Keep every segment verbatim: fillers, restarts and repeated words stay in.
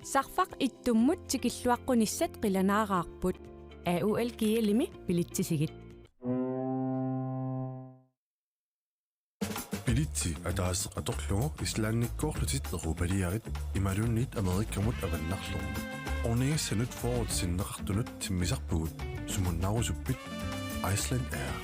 Sarfaq ittummut tikilluaqqunissat qilanaaraarput. A U L G L-imi bilitsisigit. Bilitsi ataaseq atorlugu Islandikkoorlutit europaliarit imaluunniit Amerikkamut avannarlugu. Ornigissanut fyrret sinneqartunut timmisarpugut, sumunnaarusuppit? Iceland Air.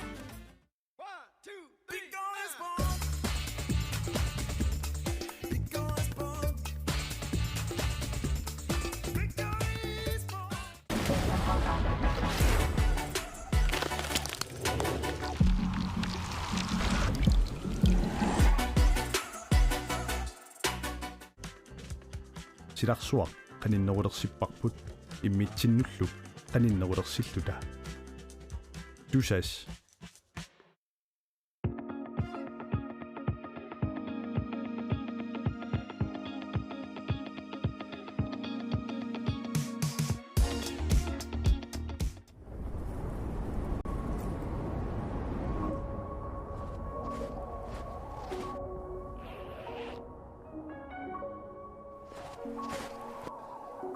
Silarsuaq qaninnerulersipparput immitsinnullu qaninnerulersilluta. Tusass.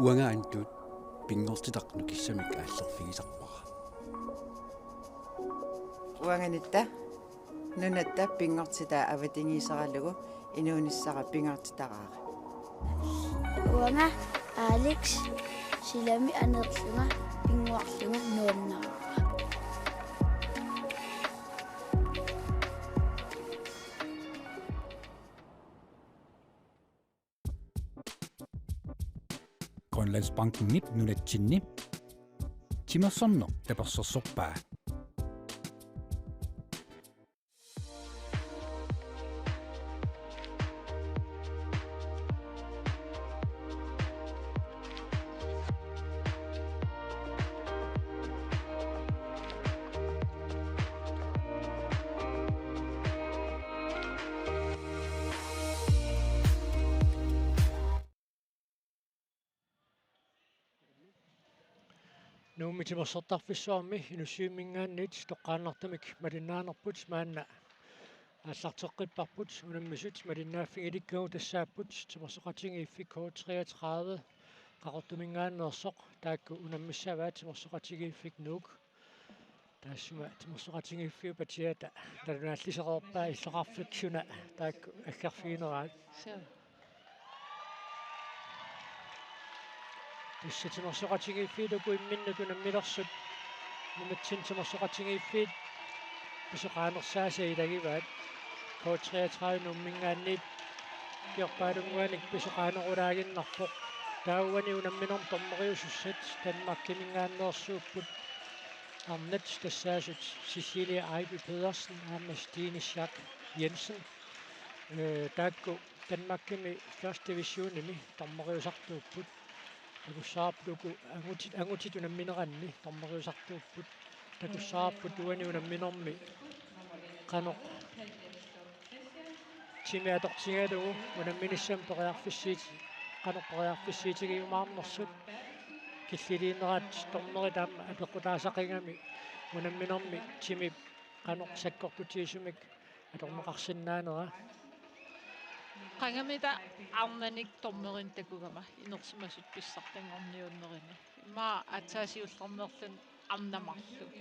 Uanga Antut pinngortitaq nukissamik aallerfigisarpara. Uanga Nitta nunatta pinngortitaa avatangiiseralugu inuunissara pingaartitaraara. Uanga Alex silami aneerlunga pinnguarlunga nuannaarara. Grønlandsbankenip nunatsinni timersorneq tapersersorpaa. Nuummi Timersortarfissuarmi Inussivimminngaanniit toqqaannartumik malinnaanerput maanna aallarteqqipparput. Unammisut malinnaaffigilikkavut tassaapput timersoqatigiiffik K treogtredive Qaqortuminngaanneersoq, taakku unammissavaat timersoqatigiiffik Nuuk. Taassuma timersoqatigiiffiup patiata nalunaallisereerpaa illoqarfik suna taakku aggerfigineraat. Suu. Tassa timersoqatigiiffiit uku imminnut unammilersut nunatsinni timersoqatigiiffiit pisoqaanersaasa ilagivaat. K treogtredive Nuumminngaanniit ukiorpaalunnguanik pisoqaanerulaaginnarpoq. Taava uani unamminermi dommeriusussat Danmarkiminngaanneersuupput arnat tassaasut Cecilie Ejby Pedersen aamma Stine Schack Jensen. Ee, taakku Danmarkimi første divisionimi dommeriusartuupput. Takussavarput uku angutit, angutit unammineranni dommeriusartuupput. Takussavarput uani unamminermi qanoq timi atortigalugu unamminissamut periarfissiit-, qanoq periarfissiitigiumaarnersut. Killiliinerat dommerit aamma apeqqutaasaqigami unamminermi timip qanoq sakkortutigisumik atorneqarsinnaanera. Qangamita arnanik dommerinik takugama inersimasut pissartanngorniunnerini. Immaqa aatsaat siullermeerluni arnat marluk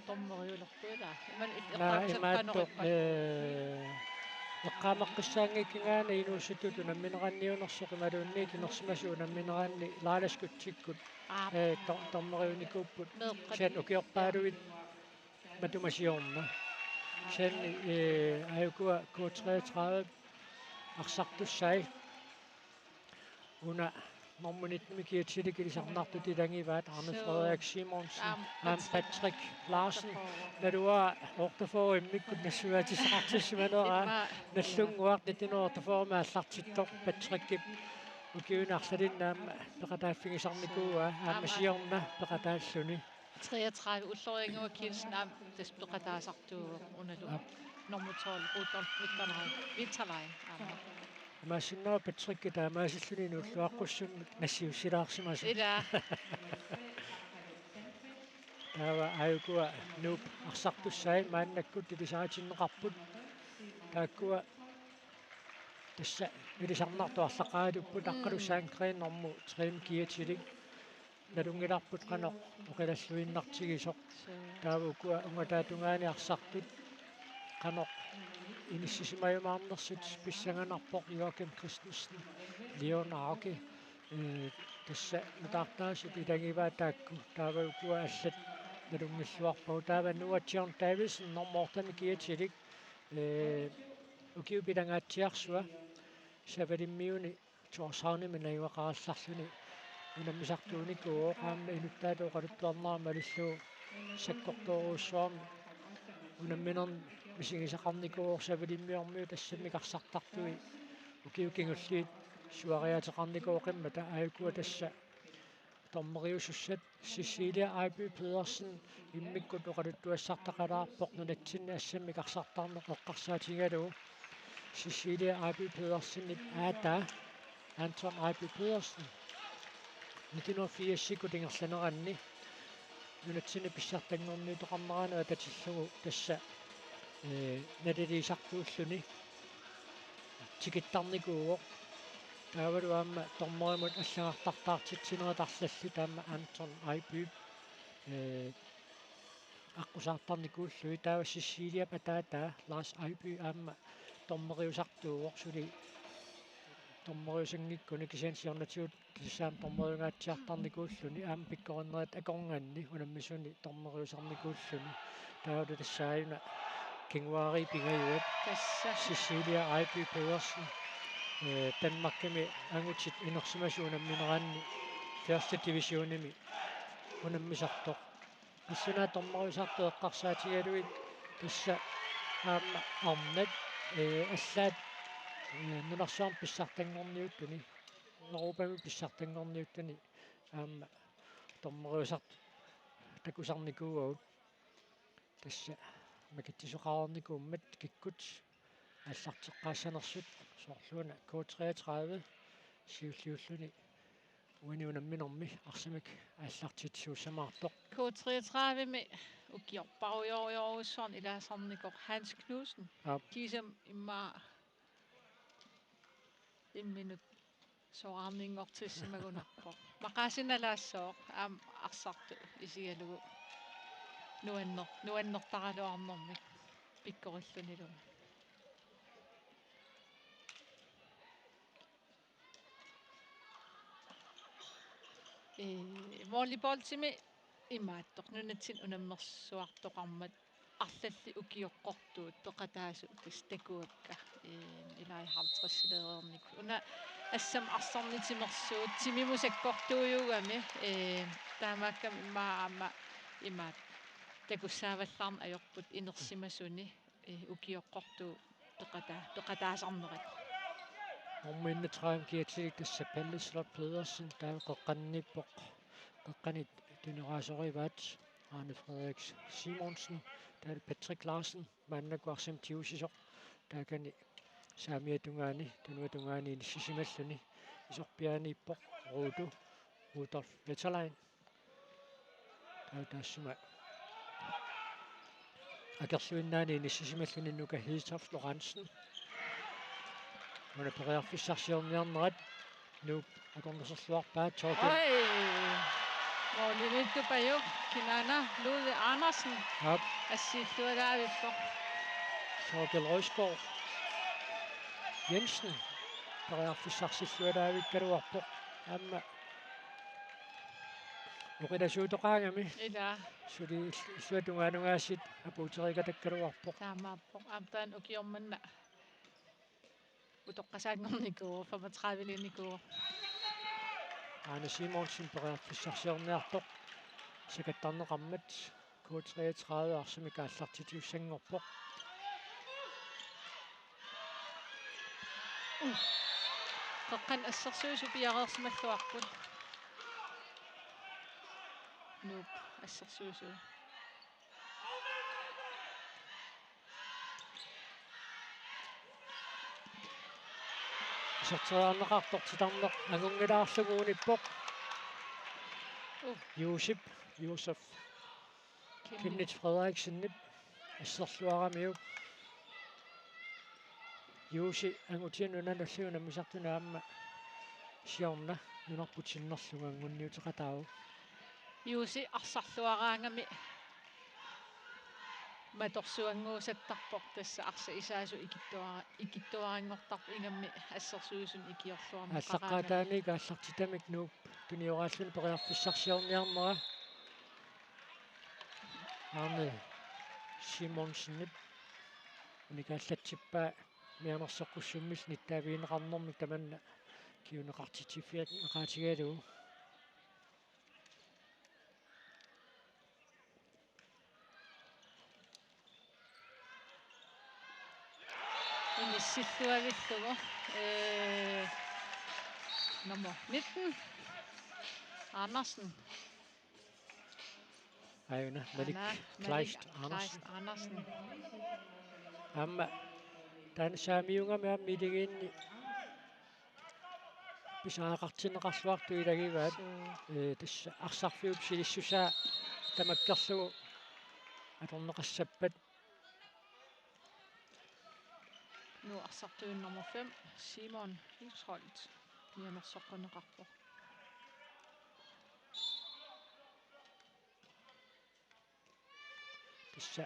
dommeriulerput ilaa. Imannak naa eqqaamasaat qanoq imaattoq, ippat? Ee, eqqaamaqqissaanngikkiga una inuusuttut unammineranniunersoq imaluunniit inersimasut unammineranni Laila Skyttikkut, aap, ee, dom-, dommeriunikuupput. Meeqqat. Kisianni ukiorpaaluit matuma siorna. Kisianni, ee, aajukua K treogtredive arsartussai. Una nummer nitten-imi kiatsilik ilisarnartut ilagivaat Arne, suu, Frederik Simonsen, aamma, aamma Patrick Larsen. Patrick. Naluara otteogfyrre immikkut nassuiaatissaqartissimaneraa. Immaqa. Nallunnguaq nitten otteogfyrre-mi aallartittoq Patrickip ukiuni arlalinni aamma peqataaffigisarnikuuaa, aamma, aamma siorna peqataalluni. Treogtredive, Ulrik Ingeborg Kielsen aamma tassa peqataasartuuvoq unalu. Aap. Nummer tolv, Rudolf Winterlein, Winterlein aamma. Imaassinnaavoq Patrick taamaasilluni inuulluaqqussummik nassiussilaarsimasoq. Ilaa. Taava aajukua Nuup arsartussai maannakkut ilisaritinneqarput. Taakkua tassa ilisarnartut arlaqaatupput, Aqqalu Sandgreen normu tre-mi kiatilik. Nalunngilarput qanoq oqilalluinnartigisoq. Taava ukua ungataatungaani arsartut qanoq inissisimajumaarnersut pissanganarpoq. Joachim Christensen, Leon Auke, ee, tassa nutaartaasut ilagivaat taakku. Taava ukua allat nalunngilluarpagut. Taava Noah John Davidsen normu otte-mi kiatilik, ee, ukiup ilangaatsiarsua Savalimmiuni Tórshavnimi najugaqarallarluni unammisartuunikuuvoq, aamma inuttaata oqaluttuarnera malillugu sakkortoorujussuarmik unamminernik misigisaqarnikuuvoq. Savalimmiormiut assammik arsartartui ukiut kingulliit suariaateqarnikuuvoq, qimmata aajukua tassa dommeriusussat. Cecilia Ejby Pedersen immikkut oqaluttuassartaqalaarpoq nunatsinni assammik arsartarneq eqqarsaatigalugu. Cecilia Ejby Pedersenip aataa Anton Ejby Pedersen nitten hundrede og firsikkut ingerlaneranni nunatsinni pissartanngorniuteqarneranut atatillugu tassa, ee, naliliisartuulluni tikittarnikuuvoq. Taavalu aamma dommerimut allagartartaartitsinerit arlallit aamma Anton Ejby, ee, aqqusaartarnikuullugit. Taava Ceciliap ataataa Lars Ejby aamma dommeriusartuuvoq, suli dommeriusanngikkuni, kisianni siornatigut tassa aamma dommeriungaatsiartarnikuulluni, aamma pikkorinnerit akornanni unammisuni dommeriusarnikuulluni. Taavalu tassa aajuna kinguaariit pingajuat. Tassa. Cecilia Ejby Pedersen, ee, Danmarkimi angutit inersimasut unammineranni første divisionimi unammisartoq. Assunaat dommeriusartut eqqarsaatigalugit tassa aamma arnat, ee, allaat, ee, nunarsuarmi pissartanngorniuttuni, Europami pissartanngorniuttuni aamma dommeriusartut takusarnikuuagut. Tassa makitsisoqarnikuummat kikkut aallarteqqaassanersut, soorluuna K treogtredive siulliulluni uani unamminermi arsamik aallartitsisuussamaartoq. K treogtredive-mi ukiorparujorujorujussuarnik ilaasarnikoq Hans Knudsen. Aap. Kiisami immaqa imminut soraarninngortissimagunarpoq. Maqaasinnalaassooq aamma arsartut isigalugu nuanner-, nuannertaraluarnermik pikkorilluniluunniit. Ee, volleyballimik imaattoq nunatsinni unammersuartoqarmat arlallit ukioqqortuut peqataasut tassa takuakka, ee, ilai halvtredsileereernikuupput. Una assammik arsarneq timersuut timimut sakkortuujuugami, ee, taamaakkami immaqa aamma imaattoq takussaavallaarneq ajorput inersimasuni, ee, ukioqqortuut peqata-, peqataasarnerat. Nummer enogtredive kiatilik tassa Pelle Slot Pedersen, taava qeqqaniippoq. Qeqqani tuneraasorivaat Arne Frederik Simonsen, taava Patrick Larsen, maannakkut arsamik tigusisoq, taakani saamiata tungaani, tunuata tungaani inissisimalluni, isorpiaaniippoq Ruutu Rudolf Wetterlein. Taava taassuma akerluinnaani inissisimalluni Nuka Hedtoft Lorentzen. Una periarfissarsiorniarnerat Nuup akornuserluarpaa, Torben. Oj! Målimiittupajuk kinaana Ludvig Andersen. Aap. Assiillualaavippoq. Torkel Røsgaard Jensen periarfissarsillualaavikkaluarpoq. Aamma oqilasuutoqaagami. Ila. Suli ill-, illuatungaanungaasiit apuuteriikatakkaluarpoq. Taamaappoq. Aamma taanna ukioq manna utoqqasaanngornikuuvoq, femogtredive-liinnikuuvoq. Arne Simonsen periarfissarsiorniartoq sakattarneqarmat K treogtredive arsamik aallartitiussanngorpoq. Uh. Qeqqani assersuisut piareersimalluarput. Nuup assersuisut. Iserteriarneqartoq titarneq angunngilaarlugu unippoq. Uh. Juusip, Juusep. Kim-, Kenneth Frederiksenip asserluaramiuk. Juusi angutini nunanut allanut unammisartunut aamma siorna nunarput sinnerlugu anguniuteqataavoq. Juusi arsarluaraangami matorsuannguusattarpoq, tassa arsaq isaasoq ikittuara-, ikittuaranngortarpoq, ingammik assersuisunut ikiorluarneqaraangami. Aallaqqaataaniit aallartitamik Nuup tunioraallutik periarfissarsiorniarnera. Arne Simonsenip unikaallatsippaa mianersoqqussummillu nittaavigineqarnermik tamanna kinguneqartitsiffigeqaatigalugu. Inissilluavillugu, ee, nummer nitten, Andersen. Aajuna, Malik Aana, Malik Kleist Andersen. Kleist Andersen. Aamma taanna saamiugami aamma ilagiinni pisariaqartinneqarluartut ilagivaat. Suu. Ee, tassa arsarfiup silissusaa tamakkerlugu atorneqassappat. Nuup arsartuup nummer fem, Simon Hirschholt, mianersoqqunneqarpoq. Tassa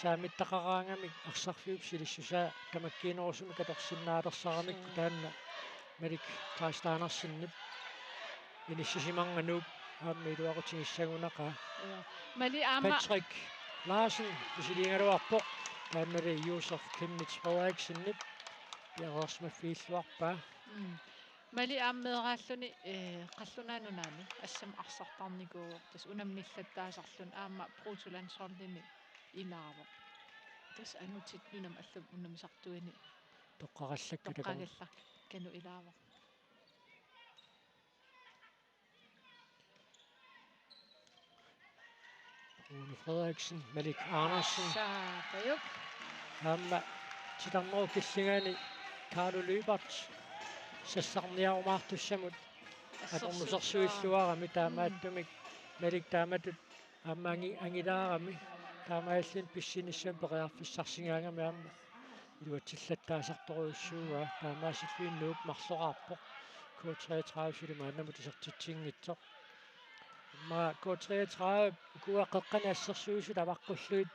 saamittaqaraangamik arsarfiup silissusaa tamakkiinerusumik atorsinnaalersarami. Suu. Taanna Malik Kleist Andersenip inissisimanngilaq aamma iluaqutigissagunaqaa. Joo. Malik aamma Patrick Larsen misiliigaluarpoq. Taannali Josef Chemnitz Frederiksenip piareersimaffigilluarpaa. Mm. Malik aamma meeraalluni, ee, qallunaat nunaanni assammik arsartarnikuuvoq, tassa unammillattaasarluni aamma bruttolandsholdimi ilaavoq. Tassa angutit nunamut allamut unammisartuini toqqagallakka takorn-, toqqagallakkanut ilaavoq. Rune Frederiksen, Malik Andersen. Saapajuk. Aamma titarnerup killingani Carlo Lyberth sassarniarumaartussamut atornusersuilluarami taamaattumik Malik taamatut aamma angi-, angilaarami taamaalilluni pissinissamut periarfissarsigaangami aamma iluatsillattaasartorujussuuaa. Taamaasilluni Nuuk marloraarpoq. K treogtredive suli maannamut isertitsinngitsoq. Aamma K treogtredive ukua qeqqani assersuisut avaqqullugit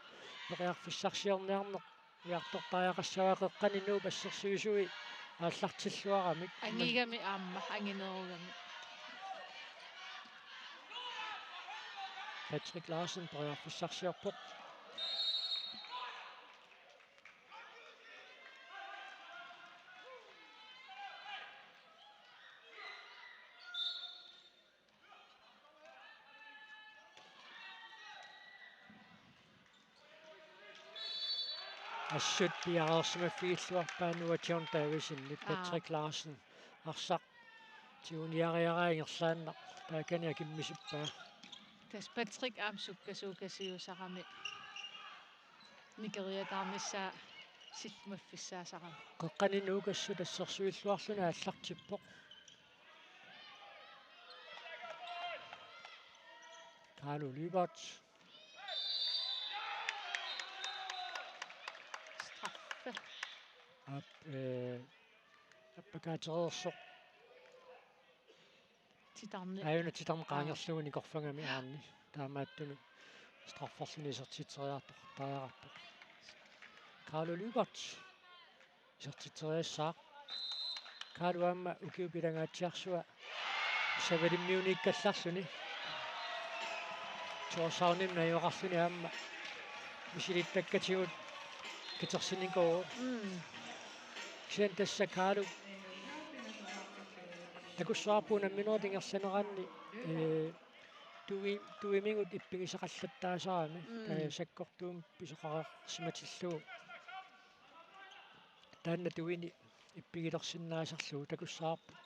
periarfissarsiorniarneq ujartortariaqassavaa, qeqqani Nuup assersuisui aallartilluaramik. Angigami aamma, anginerugami. Patrick Larsen periarfissarsiorpoq. Assut piareersimaffigilluarpaa Noah John Davidsen, Patrick Larsen arsaq tiguniariaraa ingerlaannaq taakani akimmisippaa. Tassa Patrick aamma sukkasuukasiusarami nikeriataarnissaa sillimaffissaasarami. Qeqqani Nuuk assut assersuilluarluni aallartippoq. Carlo Lyberth. Straffe. Aap, eh, appakaatereersoq. Titarneq. Aajuna titarneq qaangerlugu nikorfagami aamma. Taamaattumik strafferluni isertitseriartoqartariaqarpoq. Carlo Lyberth. Isertitseriassaaq. Carlo aamma ukiup ilangaatsiarsua savalimmiuniikkallarluni. Tórshavnimi najugaqarluni aamma misilittakkatigut katersinikuuvoq. Mm. Kisianni tassa Carlo takussavarput unamminerit ingerlaneranni, ee, tui-, tuimigut ippigisaqallattaasarami. Mm. Taava sakkortuumik pisoqarsimatillugu. Taanna tuini ippigilersinnaasarlugu takussavarput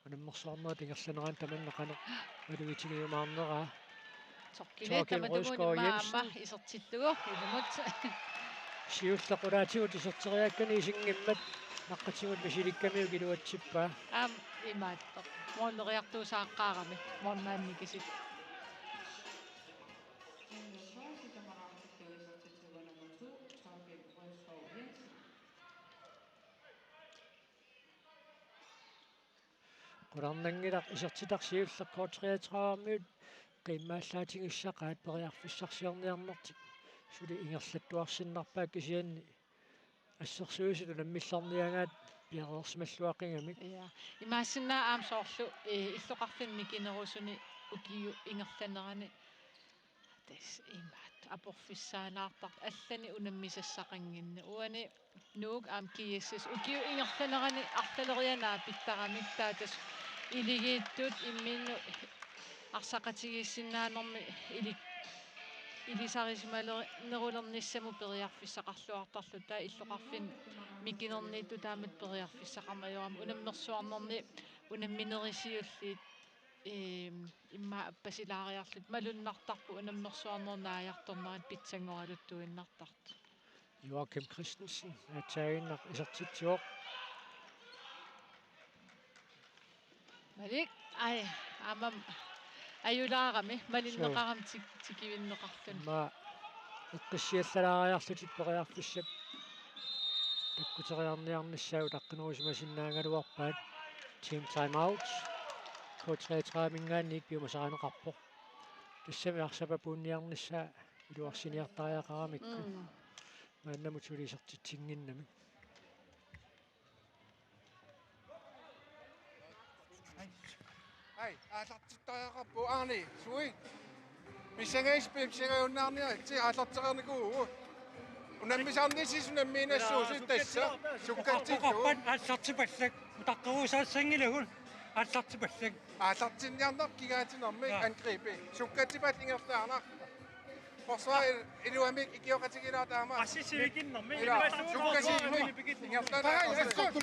unammersuarnerit ingerlaneranni tamanna qanoq malugitigiumaarneraa. Torkild Torkild Rosgaard Rosgaard Jensen aamma Jensen. Isertillugu ilumut. Siulleq qulaatigut iserteriakkani isinngimmat naqqatigut misilikkamiuk iluatsippaa. Aamma imaattoq. Måleriartuusaaqqaarami. Målmandip kisik. Nummer to, Torkild Rosgaard Jensen. Qularnanngilaq isertitaq siulleq K treogtredive-miut qiimmaallaatigissaqqaat periarfissarsiorniarnertik suli ingerlattuarsinnarpaat kisianni assersuisut unammillerniagaat piareersimalluaqigami. Ja. Imaassinnaavoq aamma soorlu, eh, illoqarfinni mikinerusuni ukiup ingerlanerani tassa imaattoq aporfissaalaartartoq allanik unammisassaqannginnami. Uani Nuuk aamma G S S ukiup ingerlanerani arlalerianut pittaramik taava tassa iligiittut imminnut arsaqatigiissinnaanermi ili-, ilisarisimaleri-, nerulernissamut periarfissaqarluartarluta taava illoqarfinni mikinerniittut taamatut periarfissaqarneq ajorami unammersuarnerni unamminerit siulliit, eem, immaqa appasilaariarlutik malunnartarput unammersuarnerup naajartornerata pitsanngoraluttuinnartartut. Joachim Christensen, aatsaannguaq isertitsivoq. Malik, ai, aamma ajulaarami, malinneqarami tik-, tikivinneqarluni. Aamma eqqissiallalaariarlutik periarfissat takkuteriarniarnissaat utaqqinerusimasinnaagaluarpaat. Team timeout. K treogtredive-minngaanniit piumasarineqarpoq. Tassami arsap apuunniarnissaa iluarsiniartariaqaramikku. Mm. Maannamut suli isertitsinnginnami. Ai, aallartittariaqarpoq Arne, sui. Pissangagissi pimsingajunnaarniaritsi aallartereernikuuvugut. Unammisarnissasi unammiinassuusut tassa. Sukkatsipput. Oqarpat aallartipallak. Utaqqerusaassanngilakku aallartipallak. Aallartinniarnarpoq kigaatinermik. Ja. Angribi. Sukkatsippallu ingerlaarnarpoq. Forsvar il-, iluamik ikioqatigiilaat aamma. Assisivikinnermi. Ila, sukkatsipput. Ingerlaarnarpoq.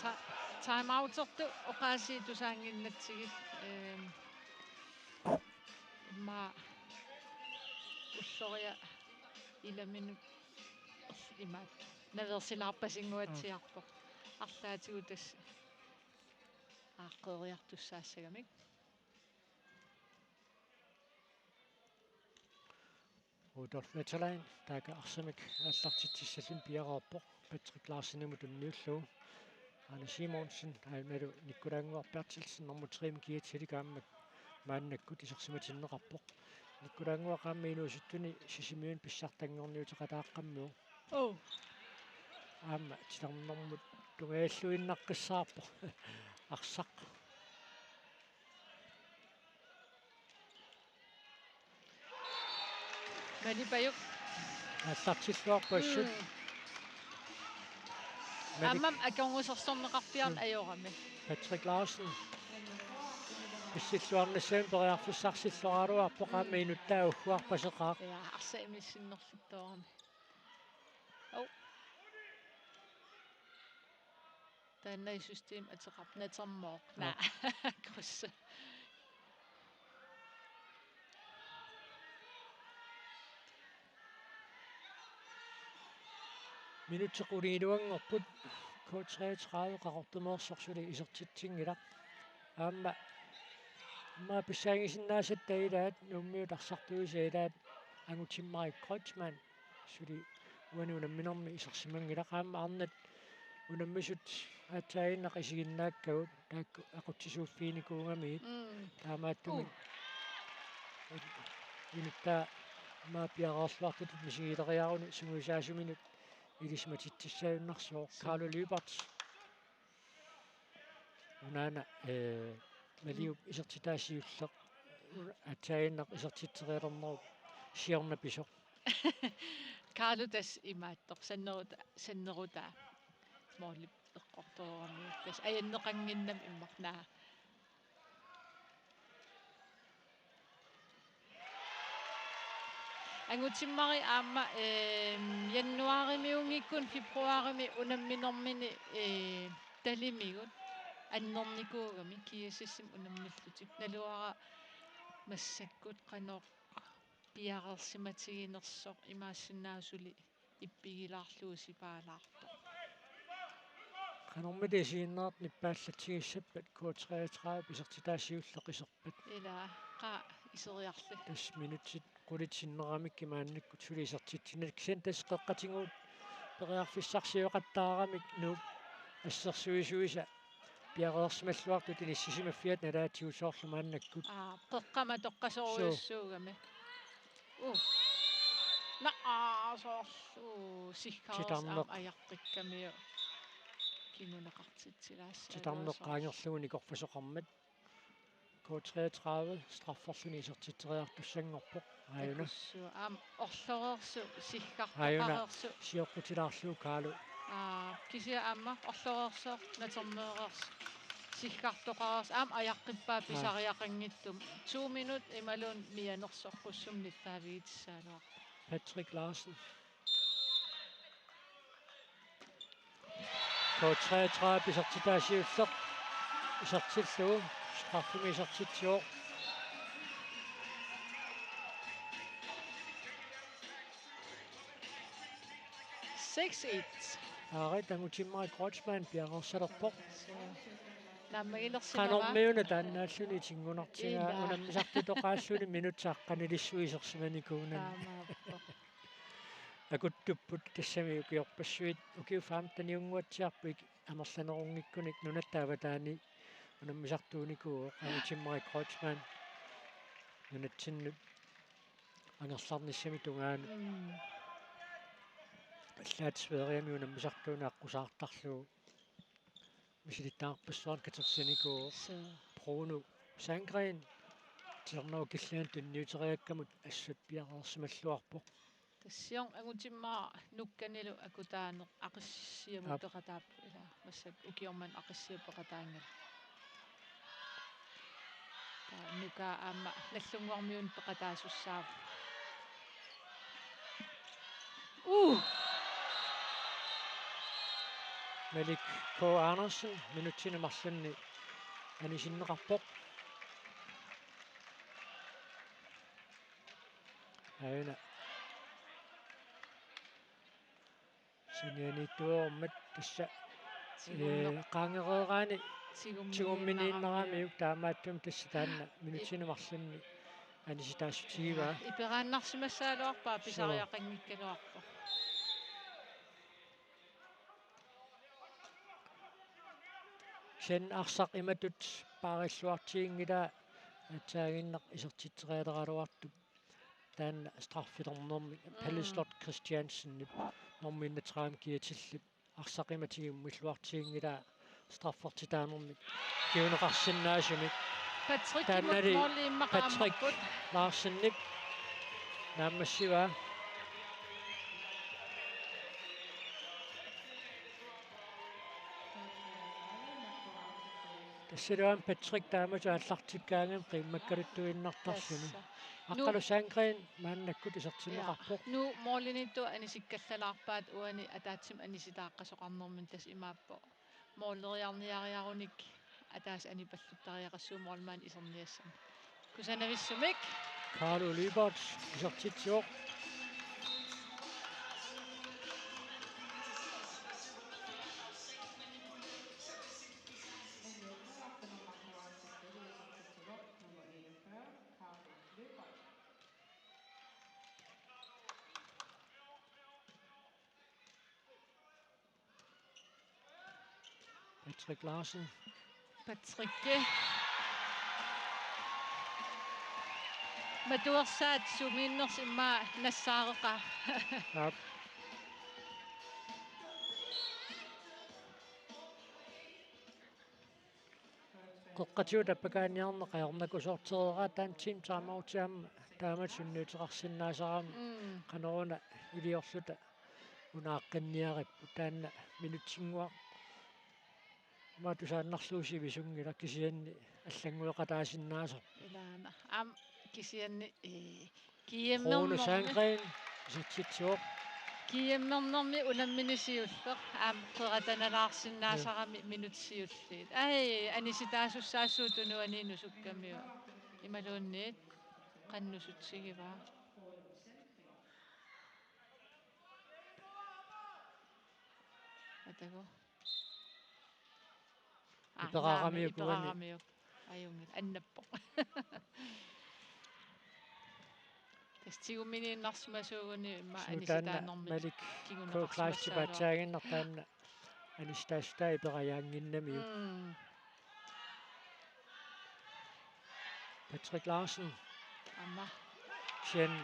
Ta-, timeoutertut oqaasiitusaannginnatsigit, ehm, immaqa ulloriaq ilaminut imaattoq naveersilaarpasinnguatsiarpoq. Arlaatigut tassa aaqqeeriartussaassagamik. Rudolf Wetterlein, taakku arsamik aallartitsissalluni piareerpoq, Patrick Larsenimut tunniullugu. Arne Simonsen, aammalu Nikkulaannguaq Berthelsen, nummer tre-mi kiatsilik aamma maannakkut isersimatinneqarpoq. Nikkulaannguaq aamma inuusuttuni Sisimiuni pissartanngorniuteqataaqqammivoq. Oh. Aamma titarnermut tungajalluinnaqqissaarpoq. Arsaq. Malipajuk. Aallartilluarpoq assut. Mm. Malik. Aammami akornusersorneqarpiarneq, mm, ajorami. Patrick Larsen. Pissilluarnissamut periarfissarsilluaraluarpoq aamma, mm, inuttaa ugguarpaseqaaq. Ja, arsaq imissinnerluttoorami. Au. Taanna i system ateqarpoq natermooq. Aa. Naa. Kryds. Minutsit qulingiluanngorput, K treogtredive Qaqortumeersoq suli isertitsinngilaq. Aamma, aamma pissaanngisinnaasatta ilaat, Nuummiut arsartuisa ilaat, Angutimmarik Kreutzmann suli uani unamminermi isersimanngilaq. Aamma arnat unammisut aatsaannguaq isiginnaakkagut taakku aqutsisuuffiginikuugamigit. Mm. Taamaattumik, uh, inuttaa aamma piareerluartutut misigileriaruni sungiusaasuminut ilisimatitsissaajunnaarpoq. Carlo Lyberth. Unaana, eh, Maliup, mm, isertitaa siulleq. Aatsaannguaq isertitserialernerup siorna pisoq. Carlo tassa imaattoq. Sanneruta-, sannerutaa. Målip eqqortoorami. Tassa ajanneqannginnami immaqa. Naa. Angutimmarik aamma, ehm, januaarimiunngikkunik februaarimi unamminermini, eh, talimigut annernikuugami G S S-imi unammillutik. Naluara massakkut qanoq piareersimatiginersoq, imaassinnaavoq suli ippigilaarlugu sipaalaartoq. Qanormita isiginnaartut nippaallatigissappat K treogtredive isertitaa siulleq iserpat? Ilaa, qaa iseriarli. Tassa minutsit qulit sinneramik maannakkut suli isertitsinerat, kisianni tassa qeqqatigut periarfissarsioqattaaramik Nuup assersuisuisa piareersimalluartut inissisimaffiata nalaatigut soorlu maannakkut. Aa, qeqqamatoqqasorujussuugami. Suu. Uh. Naa, soorlu siggaarus aamma ajaqqikkamiuk kinguneqartitsilaassaaq. Titarneq qaangerlugu nikorfasoqarmat. K treogtredive strafferluni isertitseriartussanngorpoq. Aajuna. Takussuaq. Aamma orloreersoq, aajuna siggartoqareersoq. Sioqqutilaarlugu Kaalu. Aa, kisianni aamma orloreersoq, natermeereersoq, siggartoqareersoq. Aamma ajaqqippaa. Aa. Pisariaqanngitsumik. To minut imaluunniit mianersoqqussummik nittaavigissaagaluarpoq. Patrick Larsen. K treogtredive isertitaa siulleq isertillugu straffimik isertitsivoq. Seks et. Aarit, Angutimmarik Kreutzmann piareersalerpoq. Naammagilersimavaa. Qanormiuna taannaalluni tingunartigaa. Ilaa. Unammisartutoqaalluni minutsit aqqanilissuit isersimanikuunagu. Taamaappoq. Akuttupput tassami ukiorpassuit, ukiut femteniunnguatsiarput amerlanerunngikkunik nunatta avataani unammisartuunikuuvoq Angutimmarik Kreutzmann nunatsinnut angerlarnissami tungaanut. Mm. Allaat Sverigemi unammisartuuneq aqqusaartarlugu misilittagarpassuarnik katersinikuuvoq. Suu. Bruno Sandgreen titarnerup killianut tunniuteriakkamut assut piareersimalluarpoq. Tassa Angutimmaaq nukkanilu akutaaneq Aqissiamut. Aap. Peqataappoq, ilaa, massakkut ukiormanna Aqissiaq peqataanngilaq. Taava nukaa aamma Nagdlunguarmiunut peqataasussaavoq. Uh! Malik K. Andersen minutsini marlunni anisinneqarpoq. Aajuna. Sanianiittuarmat tassa, tigummi-, ee, qaangereeraani tigummi-, tigummiinnaramiuk, taamaattumik tassa taanna minutsini marlunni anisitaassutigivaat. Iperaannarsimassagaluarpaa. Suu. Pisariaqanngikkaluarpoq. Kisianni arsaq imatut paarilluartiginngilaa, aatsaaginnaq isertitserialeraluartup taanna straffilernermik. Mm. Pelle Slot Christiansenip nummer enogtredive kiatillip arsaq imatut tigummiilluartiginngilaa straffertitaanermik kinguneqarsinnaasumik. Patrickimut taannali måli immaqa Patrick aammapput. Larsenip naammassivaa. Tassalu aamma Patrick taamatut aallartikkaangami qiimmakkaluttuinnartarluni. Tassa. Aqqalu Sandgreen maannakkut isertinneqarpoq. Ja. Nuup målimiittut anisikkallalaarpaat uani ataatsimik anisitaaqqasoqarnermini, tassa imaappoq måleriarniariarunik ataaseq anipalluttariaqassuuvoq målmandip iserniassani. Kusanavissumik. Carlo Lyberth isertitsivoq. Patrick Larsen. Patrick. Matuersaat sumiinnersoq immaqa nassaareqaa. Aap. Qeqqatigut appakaaniarneq ajornakusoortereeraat, taanna team timeout aamma taamatut sunniuteqarsinnaasarami. Mm. Qanoruna iliorluta unaaqqinniaripput, taanna minutsinnguaq. Aamma tusaannarlugu sivisunngilaq kisianni allanngueqataasinnaasarpoq. Ilaana. Aamma kisianni, ee, G M-ernermi. Rune Sandgreen, isertitsivoq. G M-ernermi unammineq siulleq. Aamma qeratanalaarsinnaasarami. Ja. Minutsit siulliit. Ai, anisitaasussaassuup tunuaniinnusukkamiuk. Imaluunniit qanoq nusutsigivaa. Atagu. Aa, iperaramiuk, naamik, uani. Iperaramiuk. Ajunngilaq, annappoq. Tigumminiinnarsimasuuguni immaqa Suu taanna anisitaanermik Malik kinguneqarsimassagaluarpoq. K-Class-ip aatsaaginnartaa taanna anisitaassutaa iperariaannginnamiuk. Mm. Patrick Larsen. Aamma. Kisianni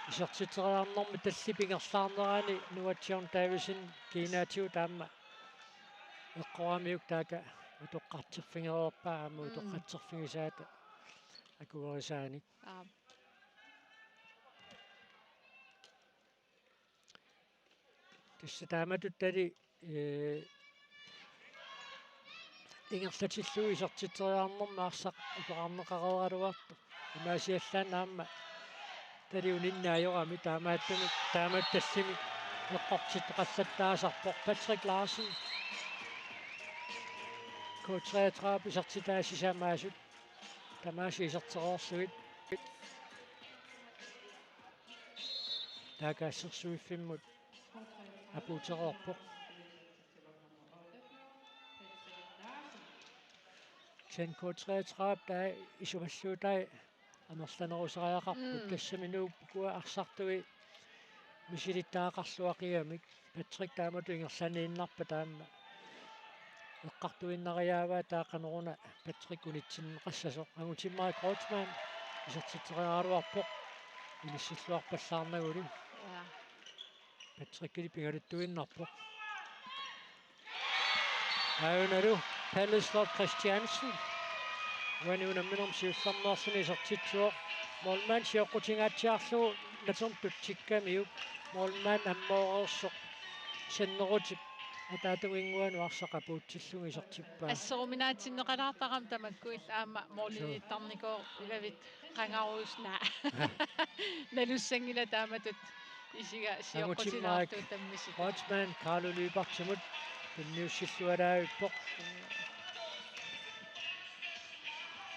isertitseriarnermi tallimat ingerlaarnerani Noah John Davidsen kiinaatigut taama eqqoramiuk taaka utoqqatserfigereerpaa aamma Mm. utoqqatserfigisaata akuerisaanik. Aap. Tassa taamatut tali, ee, ingerlatillugu isertitseriarnermi arsaq iperarneqareeraluartoq. Imaasiallaannaq aamma tali uninngaajorami taamaattumik taamatut tallimik eqqortittoqallattaasarpoq. Patrick Larsen. K treogtredive isertitat sisamaasut tamaasa isertereerlugit. Taakku assersuiffimmut apuutereerpoq. Kisianni K treogtredive taava isumalluutai amerlanerusariaqarput. Mm. Tassami Nuup ukua arsartui misilittagaqarluaqigamik. Patrick taamatut ingerlaniinnarpaa taama. Eqqartuinnariaavaa taava qanoruna Patrick unitsinneqassasoq. Angutimmarik Kreutzmann isertitseriaraluarpoq. Inissilluarpallaarnaguli. Ja. Patrickili pingaluttuinnarpoq. Aajuna Palle Sloth Christiansen. Uani unamminermi siullermeerluni isertitsivoq. Målmand sioqqutingaatsiarlugu natertutsikkamiuk. Målmand ammooreersoq. Sannerutip ataatunginnguanut arsaq apuutsillugu isertippaa. Asseruminaatsinneqalaartarami tamakku illit aamma måliliittarnikuugavit qangaruusna. Nalussanngilaq taamatut isiga sioqqutilaartuutammisik. Kreutzmann Carlo Lyberthimut tunniussillualaavippoq.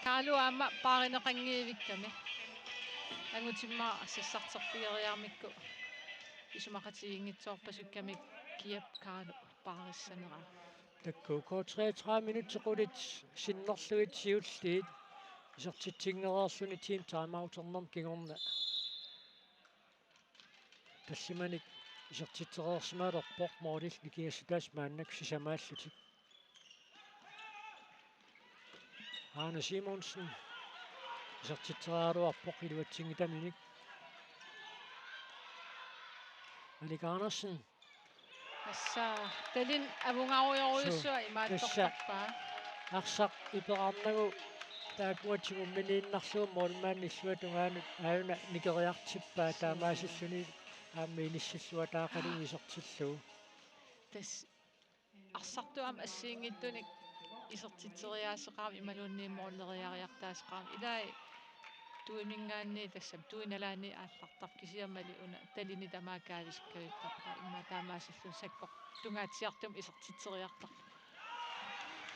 Carlo aamma paarineqanngivikkami. Angutimmarik sassarterfigeriarmikku isumaqatigiinngitsoorpasukkamik kiap Carlo paarissanera. Taakku K treogtredive minutsit qulit sinnerlugit siulliit isertitsinngikkaluarluni team timeouternermi kingorna. Tallimanik isertitsereersimalerpoq målillu nikingassutaasut maannakkut sisamaallutik. Arne Simonsen isertitseriaraluarpoq iluatsinngitaminik. Malik Andersen. Tassa tallimat avungarujorujussuaq imaattortarpaa. Arsaq iperarnagu taakkuatigut miniinnarlugu målmandip illuatungaanut aajuna nikeriartippaa taamaasilluni aamma inissilluataaqalugu isertillugu. Tassa arsartuami assigiinngitsunik isertitseriaaseqarami imaluunniit målileriariartaaseqarami ilai tuiminngaanniit tassami tuinalaani aallartarpoq kisianni una tallimat tamaat kaavisikkaluartarpaa immaqa taamaasilluni sakkortungaatsiartumik isertitseriartarpoq.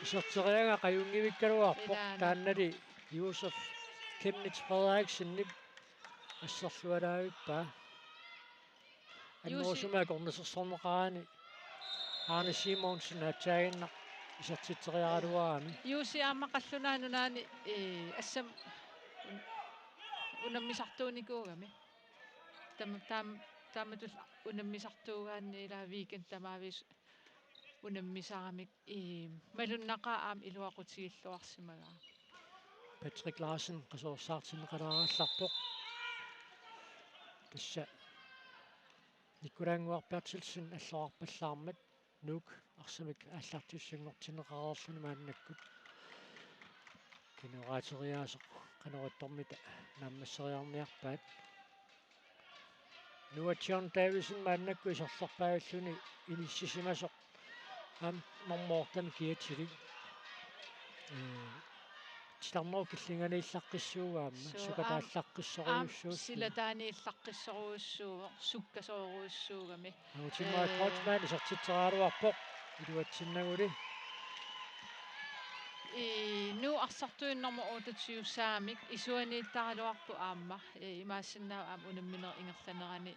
Iserteriagaa qajunngivikkaluarpoq. Ilaana. Taannali Josef Chemnitz Frederiksenip asserlualaavippaa. Juusi. Annerusumik akornusersorneqarani Arne Simonsen aatsaaginnaq isertitseriaraluarami. Juusi aamma Qallunaat Nunaanni, ee, assam un-, unammisartuunikuugami. Tam-, tam-, taamatut unammisartuugaanni ilaa weekend tamaavisa unammisaramik, ee, malunnaqaaq aamma iluaqutigilluarsimagaa. Patrick Larsen qasuersaartinneqalaallarpoq. Tassa Nikolaj Nguaq Berthelsen alloqarpallaarmat Nuuk arsamik aallartissanngortinneqareerluni maannakkut. Kinguaateriaaseq qanoq ittormita naammasseriarniarpaat. Noah John Davidsen maannakkut iserlerpaalluni inissisimasoq aamma normoortan kiatilik. Ee, titarnerup killinganiillaqqissuuvoq aamma. Suu, aamma sukataallaqqissorujussuuvoq. Aamma silataaniillaqqissorujussuuvoq, sukkasoorujussuugami. Angutimmarik, ee, Kreutzmann isertitseriaraluarpoq iluatsinnaguli. Ee, Nuuk arsartuinnarmut otteogtyve saamik isuaniittaraluarpoq aamma. Ee, imaassinnaavoq aamma unamminerup ingerlanerani,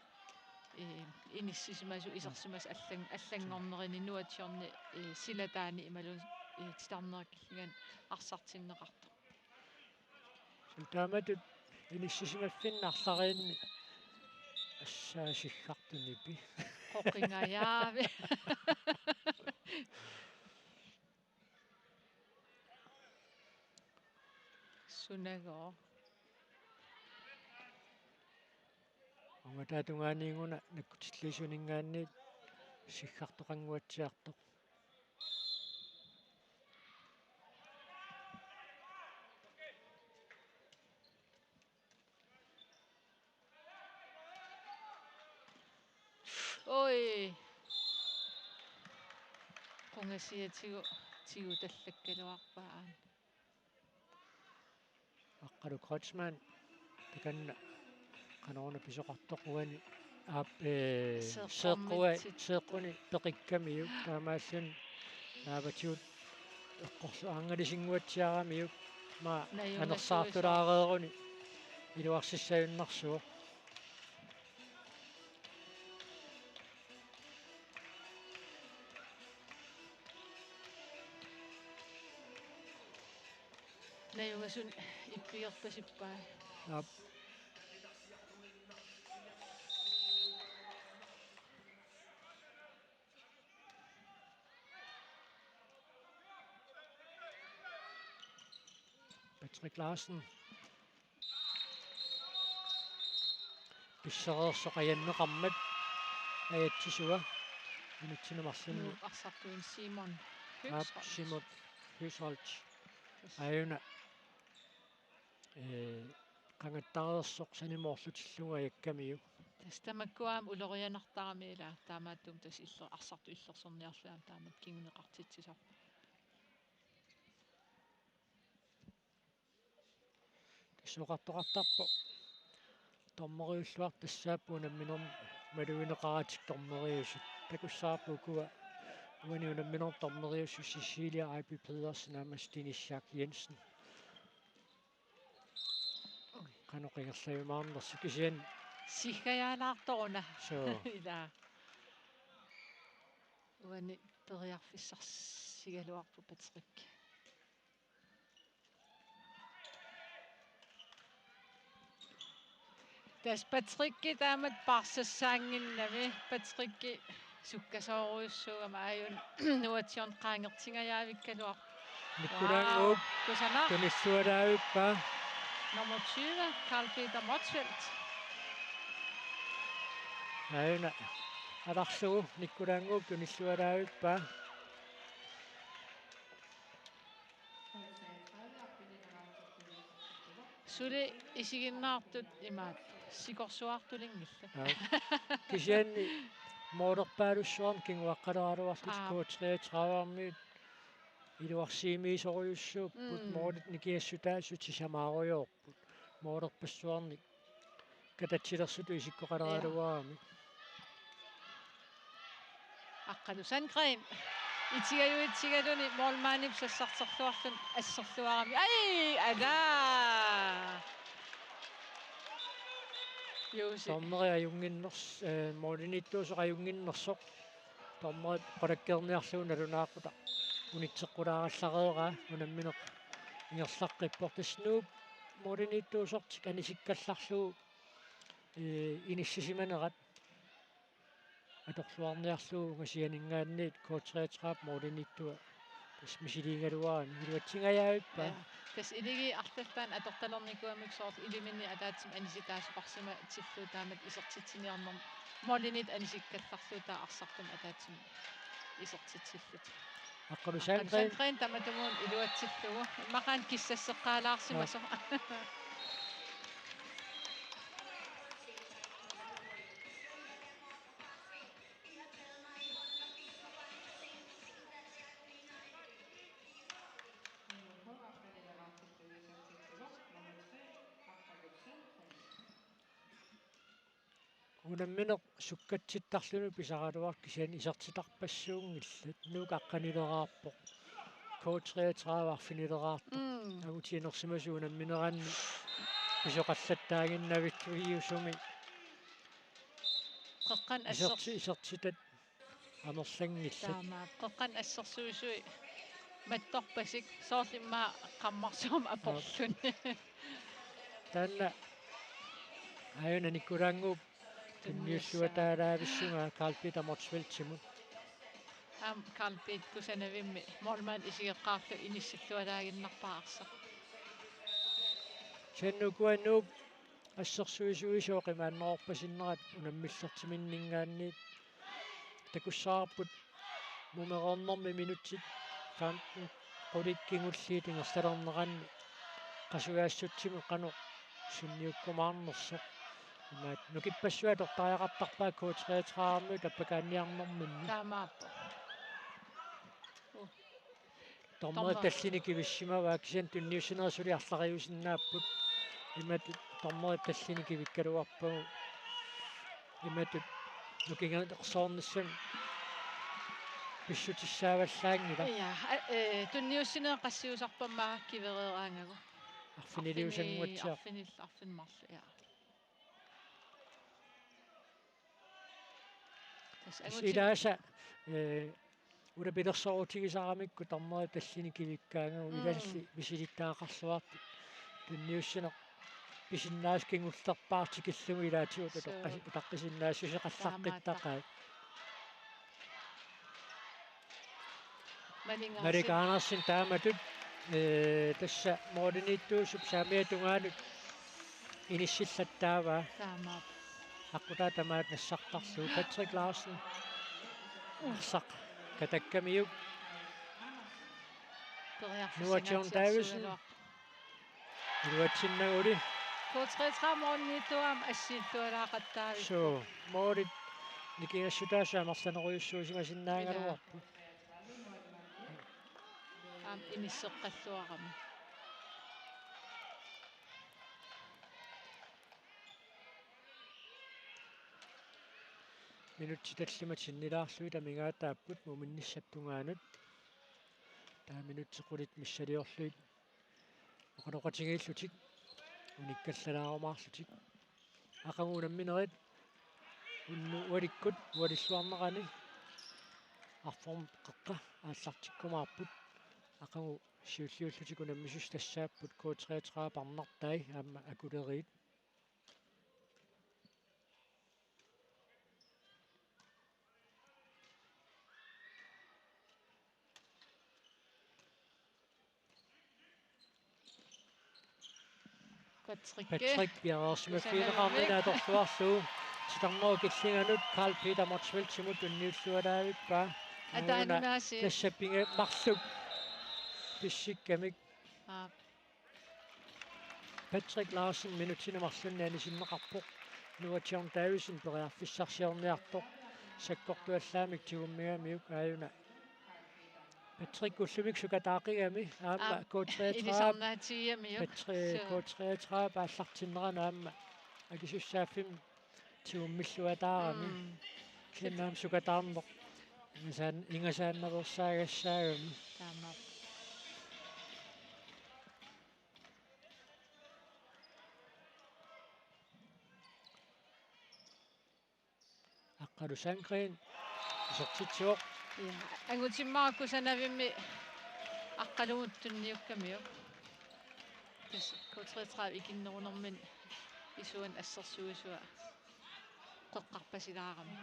ee, inissisimasoq isersimasoq allan-, allanngornerini Noah Johni, ee, silataani imaluunniit, ee, titarnerup killinganut arsartinneqartoq. Taamatut Inissisimaffinni arlariinni assaasigartunipi. Qoqingajaavi. Sunagoo. Ungataatungaaniinguna nakkutilliisuninngaanniit siggartoqannguatsiartoq. Oj. Qungasiatigut tigutallakkaluarpaa aamma. Aqqalu Kreutzmann takanna qanoruna pisoqartoq uani aap, ee, seeqqummi seeqqua-, seeqquni peqikkamiuk taamaallutik naavatigut eqqorlu-, aangalisinnguatsiaramiuk maa anersaartulaareeruni iluarsissagunarsuuvoq. Najugasunik ippigerpasippai. Aap. Patrick Larsen. Pissareersoq ajanneqarmat ajatsisua. Minutsini marlunni. Nuuk arsartuini Simon. Aap, Høgsholt. Simon Høgsholt. Aajuna. Ee, qangattareersoq sanimoorlutillugu ajakkamiuk. Tassa tamakku aamma ulorianartarami ila taamaattumik tassa iller-, arsartut illersorniarlugit aamma taamatut kinguneqartitsisoq. Tassa oqartoqartarpoq. Dommeriulluartut tassaapput unamminermi malugineqaratik dommeriusut. Takussavarput ukua uani unamminermi dommeriusoq Cecilia Ejby Pedersen aamma Stine Schack Jensen. Qanoq ingerlajumaarnersoq kisianni. Siggajaalaartoruna. Suu. Ila. Uani periarfissarsigaluarpoq Patrick. Tassa Patrick taamatut paarsassaannginnami, Patrick sukkasoorujussuugami aajuna nuatsiorn qaangertingajaavikkaluarpoq. Nikkulaannguup. Wow, kusanaq. Tunillualaavippa. Nummer tyve, Karl Peter Motzfeldt. Aajuna alarlugu Nikkulaannguup tunillualaavippa. Suli isiginnaartut imaat sikorsuaartulinngillat. Aap. Kisianni moolerpaalussuarnik kinguaqqaleraluarlutik. Aap. K treogtredive-miut iluarsiimiisorujussuupput. Mm. Moolit nikingassutaasut sisamaarujoorput. Moolerpassuarnik katatsilersutut isikkoqaleraluarami. Ja. Aqqalu Sandgreen. Itigajuitsigaluni målmandip sassarterluarluni asserluarami. Aj, ala! Juusi. Dommeri ajunnginners-, eh, målimiittuusoq ajunnginnersoq. Dommeri qulakkeerniarlugu nalunaaqutaq unitseqqulaarallareeraa unammineq ingerlaqqippoq. Tassa Nuup målimiittuusortik anisikkallarlugu, eh, inissisimanerat atorluarniarlugu ungasianinngaanniit K treogtredive målimiittua tassa misiliigaluarani iluatsingajaavippa. Ja, tassa L G arlallit atortalernikuugamik soorlu iliminni ataatsimik anisitaasoqarsimatillugu taamatut isertitsiniarnermi målimiit anisikkallarlugu taava arsartumik ataatsimik isertitsillutik. Aqqalu Sandgreen. Aqqalu Sandgreen tamatumuuna iluatsillugu. Immaqa aamma kissasseqqaalaarsimasoq. Ja. Unammineq sukkatsittarluni pisaraluartoq kisianni isertitarpassuunngillat. Nuuk aqqanileraarpoq. K treogtredive arfinileraartoq. Mm. Angutiinersimasut unammineranni pisoqallattaaginnavilluiusumi. Qeqqani asser- iserti-, isertitat amerlanngillat. Taamaappoq. Qeqqani assersuisui mattorpasik soorlu immaqa qammarsuarmik aporluni. Aap. Taanna Aajuna Nikolai Nguup tunniulluataalaavissunga Karl Peter Motzfeldtimut. Aamma Karl Peter kusanavimmi målmand isigeqqaarlugu inissillualaaginnarpaa arsaq. Kisianni ukua Nuup assersuisuisa oqimaannerorpasinnerat unammillertiminninngaanniit takussavarput mumereernermi minutsit femten qulit kingulliit ingerlalerneranni qasujaassutsiminut qanoq sunniukkumaarnersoq. Imaat nukippassuit atortariaqartarpaat K treogtredive-miut tappakaanniarnerminni. Taamaappoq. Uh. Dommerit Dommer. Tallini kivissimavaat kisianni tunniussinerit suli arlariusinnaapput. Imatut dommerit tallini kivikkaluarpagut. Imatut nukingersoornissamut pissutissaavallaanngilaq. Ja, a-, eh, tunniussinerit qassiusarpammaa kivereeraangagu. Arfiniliusannguatsiaq. Arfini-, arfinil-, arfineq-marluk, ja. Tassa tassa angutit. Ilaasa, eh, ulapilersoorutigisaramikku dommerit tallini kivikkaangagut. Mm. Ilalli misilittagaqarluarput. Tunniussineq pisinnaasaq kingullerpaaq tikillugu ilaatigut. Suu. Utaqqisi-, utaqqisinnaassuseqallaqqittarpaat. Taamaattoq. Malik Andersen. Malik Andersen taamatut, eh, tassa målimiittuusup saamiata tungaanut inissillattaavaa. Taamaappoq. Aqqutaa tamaat nassartarlugu. Patrick Larsen. Arsaq katakkamiuk. Periarfissingatsiarsuugaluarpoq. Noah John Davidsen. Iluatsinnaguli. K treogtredive målimiittuuvoq aamma assiillualaaqattaavippoq. Suu, målit nikingassutaasa amerlanerujussuusimasinnaagaluarput. Ilaa. Aamma inisseqqalluarami. Minutsit tallimat sinnilaarlugit amigaataapput muminnissap tungaanut. Taava minutsit qulit missiliorlugit oqaloqatigiillutik unikkallalaarumaarlutik. Aqagu unamminerit unnuup ualikkut ualilluarnerani arfernup qeqqa aallartikkumaarput. Aqagu siulliullutik unammisussat tassaapput K treogtredive-p arnartai aamma akuleriit. Patrick. Patrick Bjerregaard, som er fire ramme, der, der slår slå. Titarnerup killinganut Karl Peter Motzfeldtimut tunniullualaavippaa. Ataanunaasi. Tassapinga marluk pissikkamik. Aap. Patrick Larsen minutsini marlunni anisinneqarpoq. Noah John Davidsen periarfissarsiorniartoq. Sakkortuallaamik tigummigamiuk aajuna. Patrick ullumi sukataaqigami aamma. Aap, K treogtredive. Ilisarnaatigigamiuk. Patri-, suu. K treogtredive aallartinnerani aamma akisussaaffimmi tigummilluataarami. Mm. Kisianni aamma sukataarneq. Ingasaan-, ingasaannaveersaagassaagami. Taamaappoq. Aqqalu Sandgreen isertitsivoq. Ja, Angutimmaaraq kusanavimmi Aqqaluunniit tunniukkamiuk. Tassa K treogtredive ikinnerunermini isuani assersuisua qeqqarpasilaarami.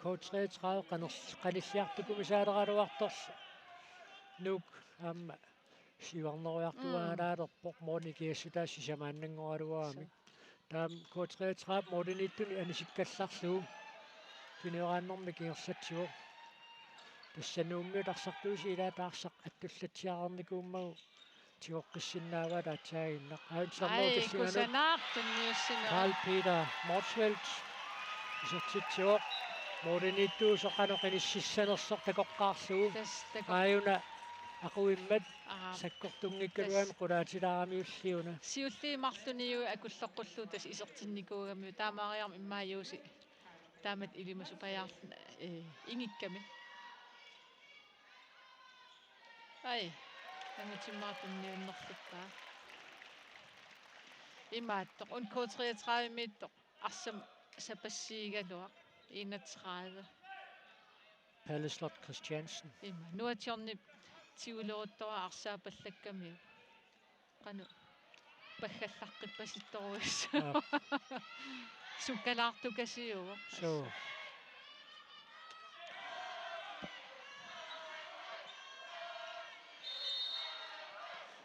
K treogtredive qaner-, qanilliartukumisaaleraluartorlu Nuuk aamma siuarnerujartuaannaalerpoq, mm, målini kiassutaasa sisamaannanngoraluaramik. Taava K treogtredive målimiittunik anisikkallarlugu. Kinioraannermik ingerlatsivoq. Tassa Nuummiut arsartuusi ilaat arsaq attullatsiareernikuummagu tigoqqissinnaavaat aatsaaginnaq. Aajuna titarnerup killinganut. Ai, kusanartumik tunniussineq. Karl Peter Motzfeldt isertitsivoq. Målimiittuusoq qanoq inississanersoq takoqqaarlugu. Tassa tako-. Aajuna aquimmat. Aap. Sakkortunngikkaluarluni. Tassa. Qulaatilaaramiulliuna. Siulliit marlunniit akulloqqullugu tassa isertinnikuugamiuk. Taamaariarmat immaqa Juusi taamatut ilimasupajaarluni, eh, ingikkami. Ai, Angutimmaaraq tunniunnerluppaa. Imaattoq, una K treogtredive-miittoq, arsaq sapassiigaluaq, enogtredive. Palle Slot Christiansen. Ima, Noah Johnip tiguleruttorpoq arsaappallakkamiuk. Qanoq. paggallaqqippassittorujussuuvoq. Aap. Sukkalaartukasiuvoq. Suu.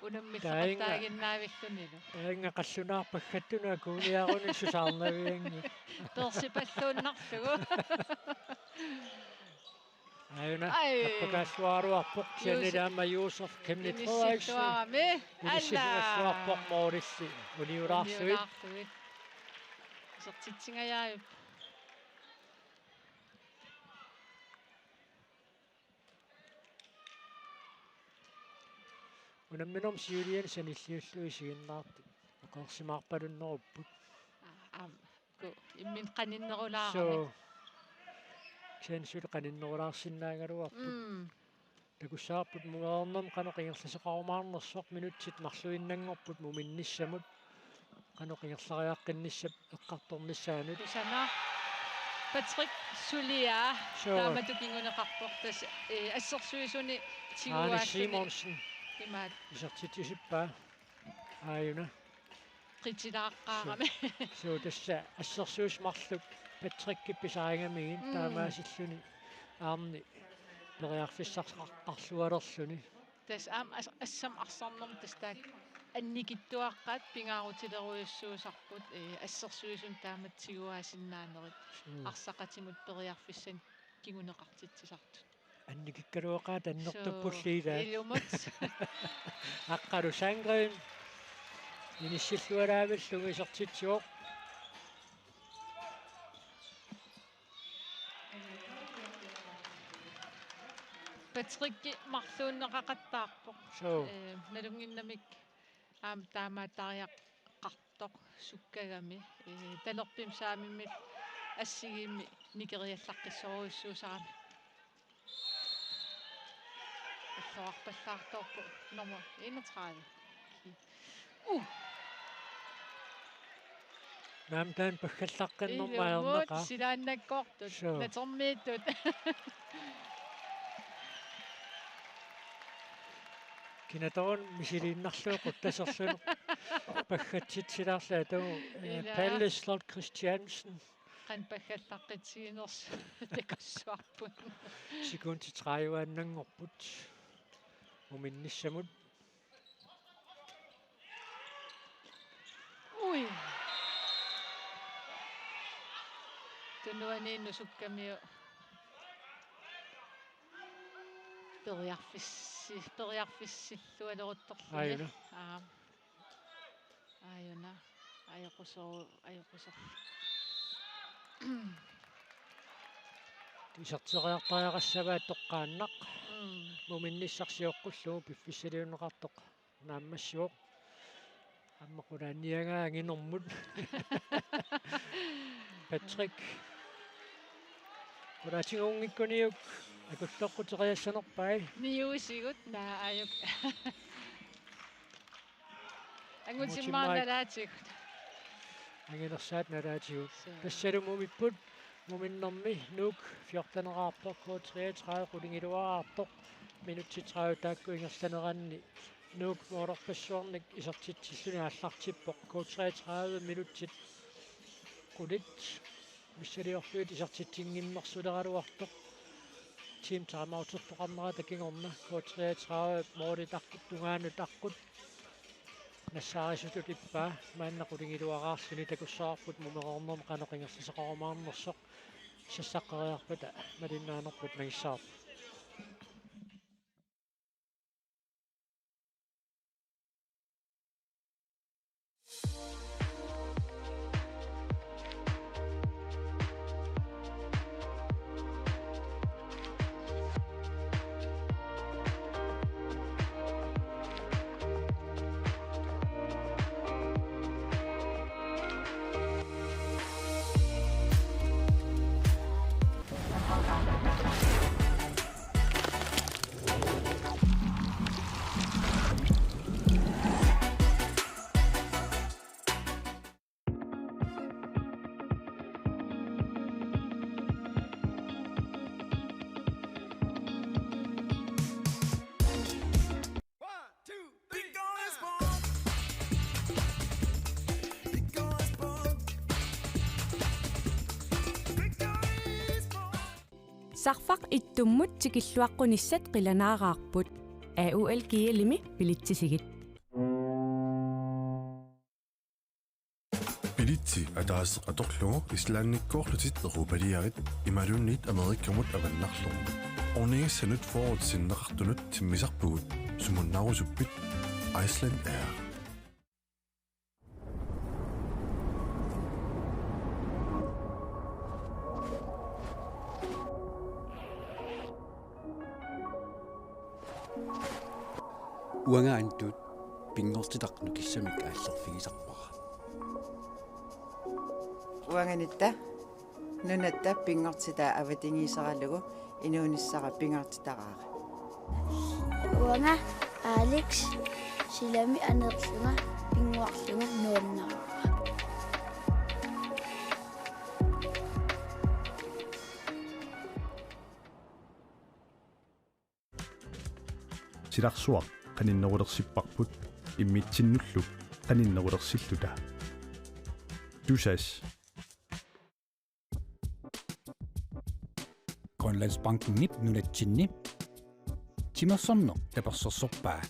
Unammillertaaginnaavillunilu. Taanna qallunaarpaggattunut akuuniaruni susaarnavianngilaq. Peersipalluinnarlugu. Aajuna. Ai. Appakaalluaruarpoq. Kisianni Juusi-, taama Josef Chemnitz Frederiksen. Inissilluarami. Alla. Inissilluarpoq moorisi. Uniulaarsuit. Uniulaarsuit. Isertitsingajaajup. Unamminermi siuliani sanilliullugit isiginnaartut. Oqarsimaarpalunnerupput. Aa, aamma. Ku imminut qaninnerulaarami. Suu. Kisianni suli qaninnerulaarsinnaagaluarput. Mm. Takussavarput mumereernermi qanoq ingerlaseqarumaarnersoq, minutsit marluinnanngorput muminnissamut. Qanoq ingerlariaqqinnissap eqqartornissaanut. Kusanaq. Patrick suliaa. Suu. Taamatut kinguneqarpoq tassa, eh, assersuisuni Aani tiguaalluni. Simonsen. Imaat. Isertitsisippaa. Aajuna. Qitilaaqqaarami. Suu, suu, tassa assersuut marluk Patrickip pisarigamigit. Mm. Taamaasilluni aamma periarfissaqarlualerluni. Tassa aamma as-, assammik arsarnermi tassa taakku annikitsuaqqat pingaarutilerujussuusarput, ee, assersuisuni taamatut tiguaasinnaanerit. Mm. Arsaqatimut periarfissanik kinguneqartitsisartut. Annikikkaluaqaat annertuppulli ilaat. Suu, ilumut. Aqqalu Sandgreen. Inissilluaraavillugu isertitsivoq. Patrick marluunneqaqattaarpoq. Suu. Ee, nalunnginnamik aamma taamaattariaqartoq sukkagami. Ee, talerpimmi saamimmi assigiimmik nikeriallaqqissorujussuusarami. Alluarpallaartoorpoq nummer enogtredive. Uh. Naamik taanna paggallaqqinnermi ajornaqaaq. Ilumut silaannakkoortut. Suu. Natermiittut. Kinatorun misiliinnarlugu quttaserluni paggatsitsilaarluni atu, eh, ilaa. Palle Sloth Christiansen. Qanoq paggallaqqittiginersoq takussuarput. Sekundit tredive-annanngorput. Muminnissamut. Ui. Tunuaniinnut sukkamiu periarfissi-, periarfissillualeruttorluni. Aajuna. Aap. Aajuna. Ajoqusoru-, ajoqusoru-. Iserteriartariaqassavaat toqqaannaq. Mm. Muminnissaq sioqqullugu piffissaliunneqartoq naammassivoq. Aamma qulaaniagaa anginermut. Patrick. Qulaatinngunngikkuniuk akulloqquteriassanerpai. Niusigut naa ajuk. Angutimmaat. Angutimmaat nalaatigut. Anginersaat nalaatigut. Suu. Tassalu mumipput, muminnermi Nuuk fjorteneraarpoq, K treogtredive qulingiluaartoq. Minutsit tredive taakku ingerlaneranni Nuuk moolerpassuarnik isertitsilluni aallartippoq. K treogtredive minutsit qulit. Missiliorlugit isertitsinnginnersuleraluartoq. Team timeoutertoqarnerata kingorna K treogtredive målit aqqut tungaanut aqqut nassaarisutut ippaa, maanna qulingiluaraarluni takussavarput mumereernermi qanoq ingerlaseqarumaarnersoq, sassaqqiarpata malinnaanerput mangissavarput. Sarfaq ittummut tikilluaqqunissat qilanaaraarput. A U L G L-imi bilitsisigit. Bilitsi ataaseq atorlugu Islandikkoorlutit Europaliarit imaluunniit Amerikamut avannarlugu. Ornigassanut fyrret sinneqartunut timmisarpugut, sumunnaarusuppit? Iceland Air. Uanga Antut pinngortitaq nukissamik aallerfigisarpara. Uanga Nitta nunatta pinngortitaa avatangiiseralugu inuunissara pingaartitaraara. Uanga Alex silami aneerlunga pinnguarlunga nuannaraara. Silarsuaq qaninnerulersipparput immitsinnullu qaninnerulersilluta. Tusass. Grønlandsbankenip nunatsinni timersorneq tapersersorpaa.